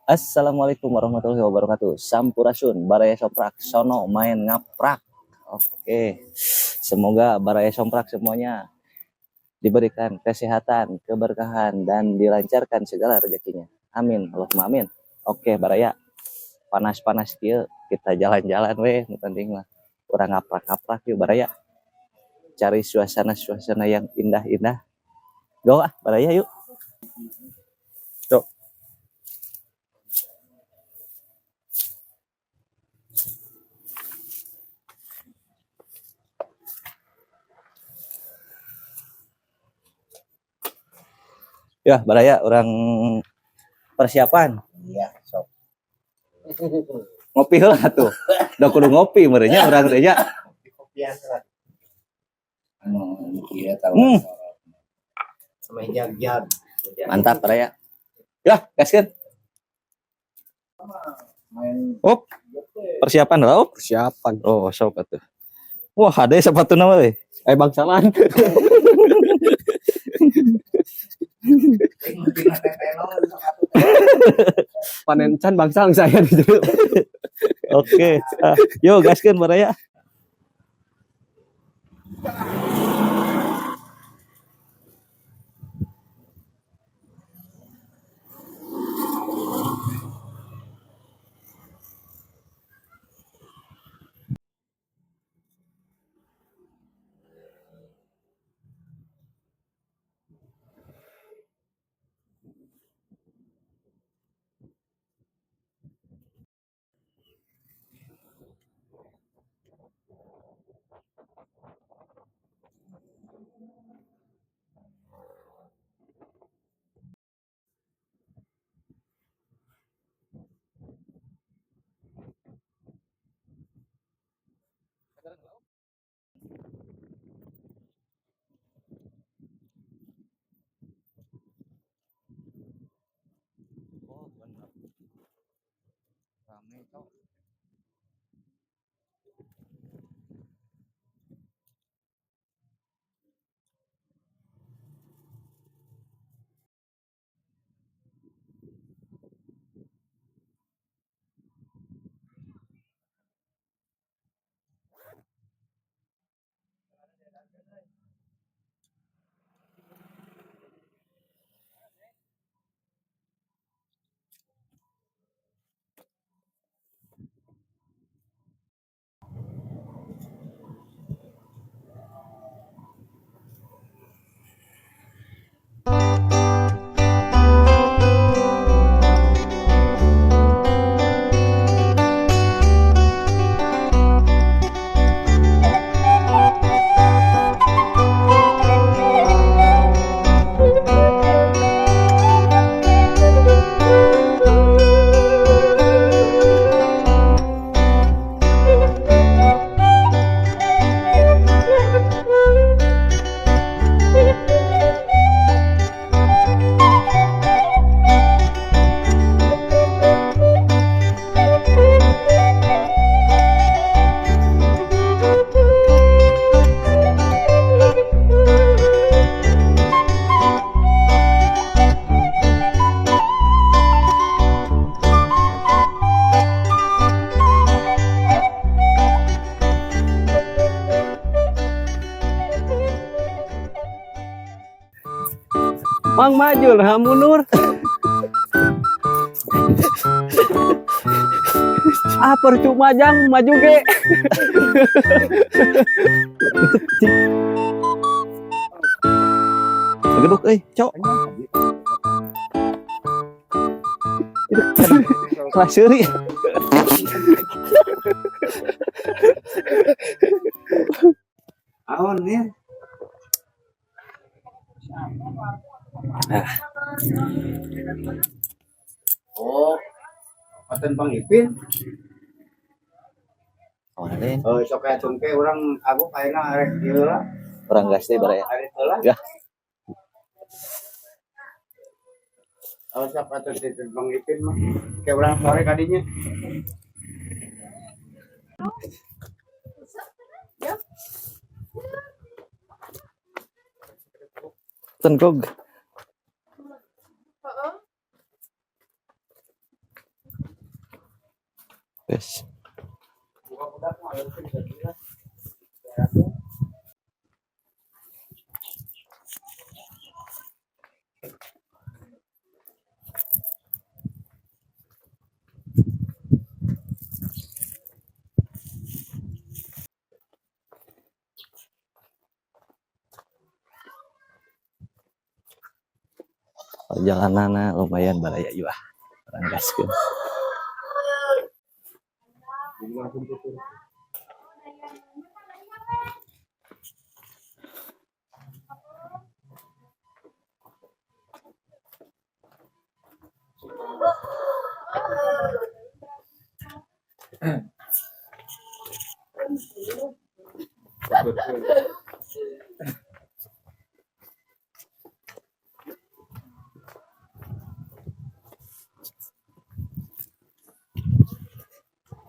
Assalamualaikum warahmatullahi wabarakatuh. Sampurasun, Baraya Somprak, sono main ngaprak. Oke, semoga Baraya Somprak semuanya diberikan kesehatan, keberkahan, dan dilancarkan segala rezekinya. Amin, Allahumma amin. Oke, Baraya, panas-panas kieu kita jalan-jalan weh, nu penting mah urang ngaprak-ngaprak yuk, Baraya. Cari suasana-suasana yang indah-indah. Go ah, Baraya, yuk. Yuk. Ya, Baraya, urang persiapan. Iya, sok. Ngopi lah tuh. Udah kudu ngopi meureun nya urang teh nya. Kopian lah. Anu kieu tahu. Sama jag-jag. Mantap, Baraya. Ya, gaskeun. Main. Op. Persiapan lah, op. Persiapan. Oh, sok atuh. Wah, ada sepatu nama we. Eh, bangsalan. Panen can bangsal saya di jero. Oke. Ah, yuk gaskeun, Baraya. Oh, bener. Rame, Cok. Mang maju lah mundur. Ah, percuma jang maju ge. Geduk euy, Cok. Kelas seuri. Aon nih. Oh, paten Bang Ipin. Oh, lain. Oh, sok aya cungke urang aku kayakna arek ieu lah. Urang gas teh, Baraya. Arek heula. Ya. Oh, sok atuh si Bang Ipin mah. Kayak urang sore kadinya. Tengkog. Guys. Buka budak mah leutik saja. Perjalanan lumayan baraya ieu ah. Urang gaskeun.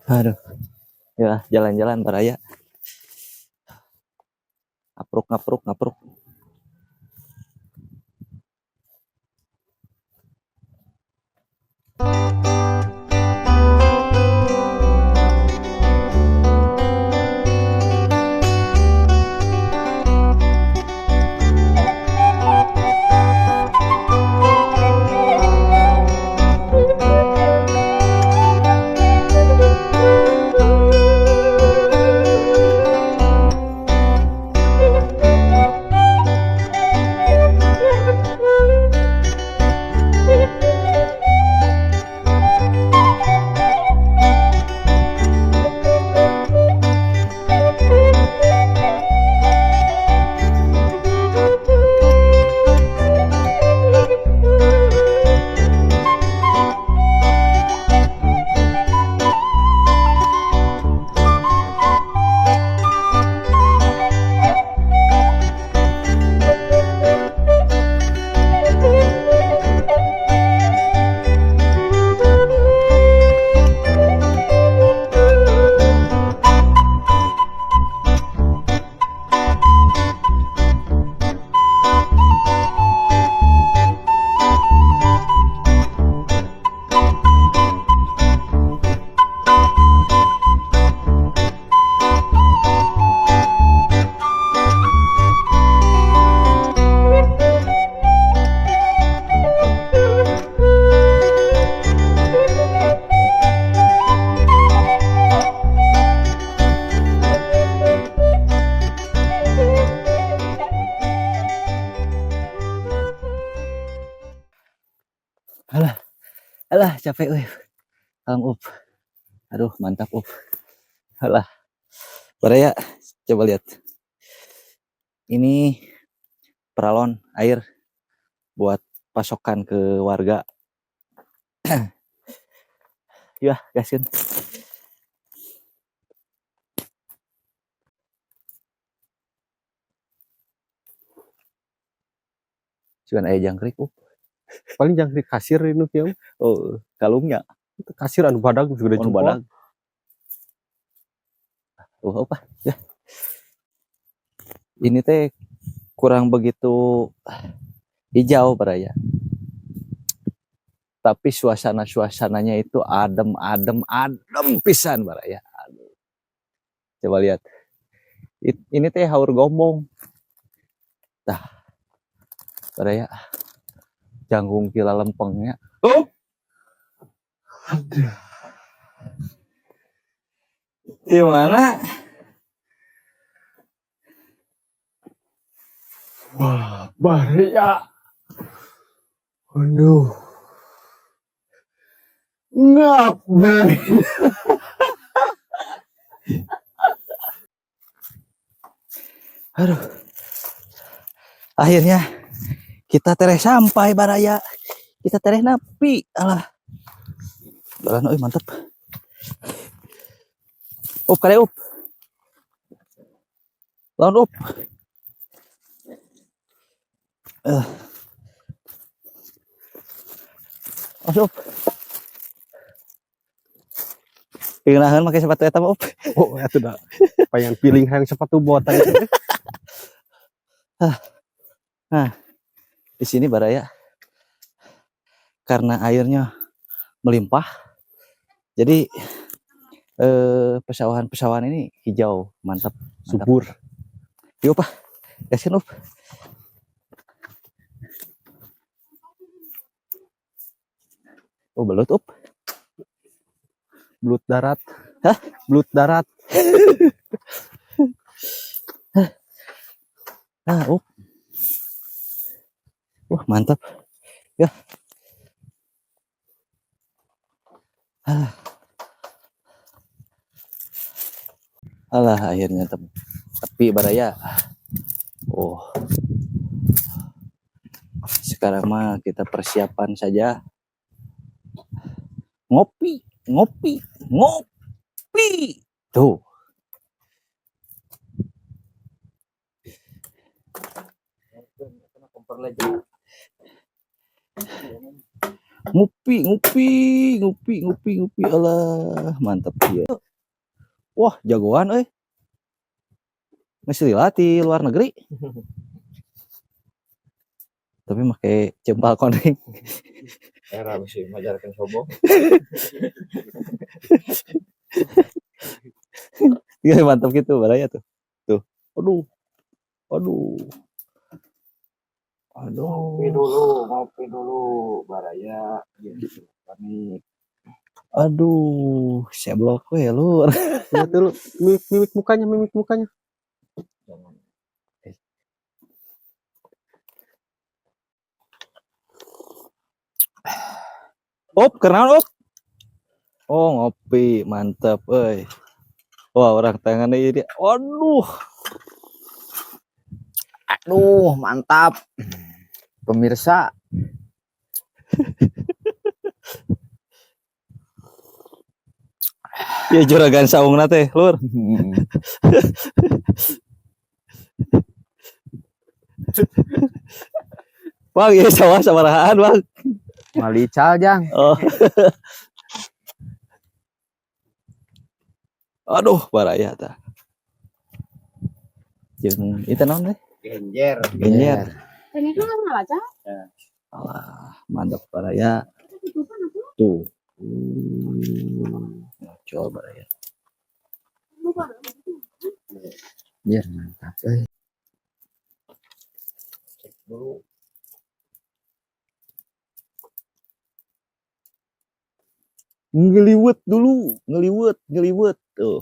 Aduh. Ya, jalan-jalan baraya. Ngapruk ngapruk ngapruk. Alah, alah capek euy. Kalem up. Aduh, mantap up. Alah. Baraya, coba lihat. Ini peralon air buat pasokan ke warga. Ya, gaskeun. Cuman aya jangkrik up. Paling jangkrik kasir nu kieu. Oh, kalungnya. Kasir anu badag gede Anu jempol. Badag. Oh, apa? Ya. Ini teh kurang begitu hijau baraya. Tapi suasana-suasananya itu adem, adem, adem pisan baraya. Aduh. Coba lihat. Ini teh Haurgombong. Tah. Baraya. Jangkung kila lempengnya. Oh. Di mana? Wah, baraya. Aduh. Ngap, baraya. Aduh. Akhirnya kita tereh sampai baraya. Kita tereh nepi. Alah. Jalan euy mantep. Up kade up. Lawan up. Eh. Masuk. Ngeunaheun make sepatu eta mah up. Oh, atuh da. Pengen piling hayang sepatu bot tadi. Nah, di sini baraya karena airnya melimpah, jadi Pesawahan-pesawahan ini hijau, mantap, mantap. Subur. Yuk, Pak. Gaskeun, Up. Oh, belut, Up. Belut darat. Hah? Belut darat. Ah, Up. Wah, mantap. Ya. Alah. Alah, akhirnya tepi baraya. Oh. Sekarang mah kita persiapan saja. Ngopi, ngopi, ngopi. Tuh. Ngopi, ngopi, ngopi, ngopi, ngopi. Alah, mantap ya. Wah, jagoan euy. Geus lila di luar negeri. Tapi make jempal koneng. Era bisa majarkan sombong. Iya, mantap gitu baraya tuh. Tuh. Aduh. Aduh. Aduh. Ngopi dulu, ngopi dulu, baraya. Kami Aduh, seblok we lur. Lihat dulu mimik, mimik mukanya, mimik mukanya. Jangan. Op, kenaon, Op? Oh, ngopi, mantap euy. Wah, orang tangannya ini. Aduh. Aduh, mantap. Pemirsa, Ya juragan saungna teh, lur. Bang, ya sawah sabarahaan, Bang. Malical jang. Oh. Aduh, baraya tah. Jeung itu naon teh? Genjer. Genjer. Ternyata nggak ngabaca. Alah, mantap baraya. Itu kan aku Tuh. Ngocol baraya. lupa. Biar mantap. Cek dulu. Ngeliwet dulu, ngeliwet, ngeliwet. Tuh.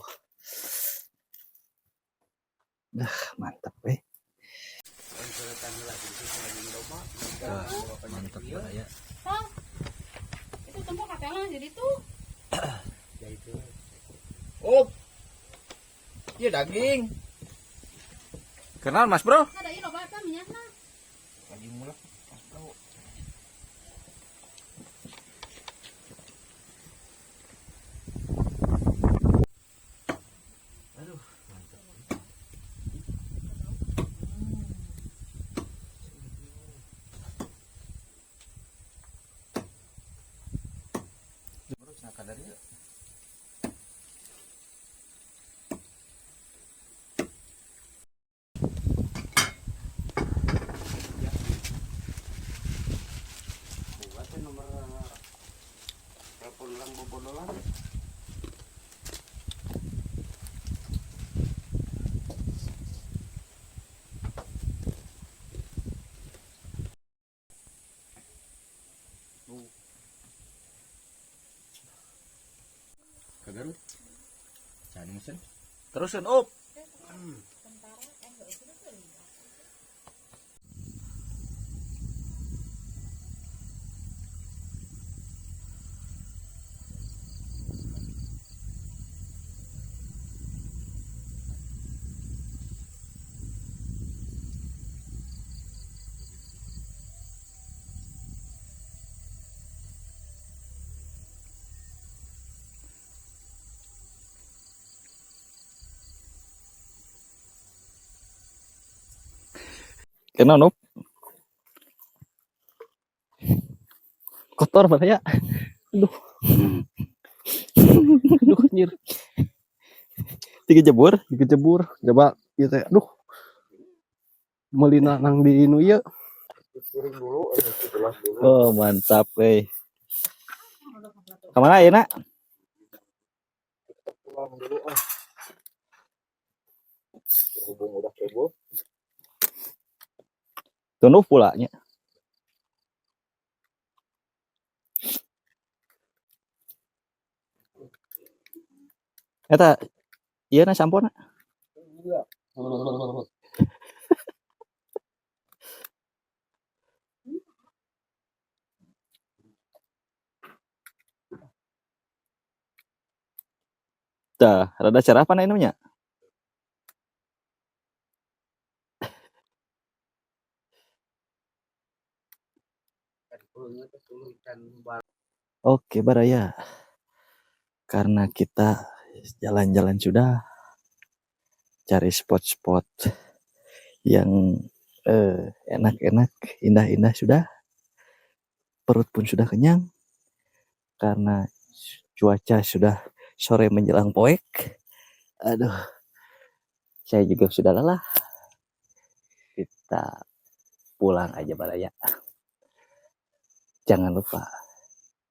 Dah, mantap eh. Mantap baraya. Itu tempat katanya jadi tuh. Oh. Iya daging. Kenal Mas Bro? Ada ini loba apa minyakna. Lagi mulak. Mas Bro. Aduh, mantap. Terus nak kadar yuk. Buat nomor telepon orang bobodolan. Kagak lu. Cari mesin. Terusin up. Kena up. Kotor baraya. Aduh. Aduh, anjir. Tiga jebur. Dikecebur. Coba ieu teh. Aduh. Melina nang di inu ieu. Piring dulu, gelas dulu. Oh, mantap eh. Kemana ya, Nak? Pulang dulu ah. Berhubung udah subuh. Tunduh pulanya. Eta ieu na sampona. Iya. Tah, rada cerah pana ini nya. Oke, Baraya. Karena kita jalan-jalan sudah cari spot-spot yang enak-enak, indah-indah sudah. Perut pun sudah kenyang karena cuaca sudah sore menjelang poek. Aduh, saya juga sudah lelah. Kita pulang aja, Baraya. Jangan lupa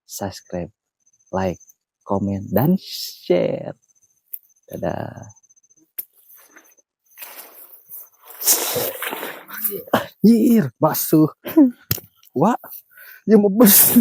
subscribe, like, komen, dan share. Dadah. Nyir, basuh. Wah, ya mau bus.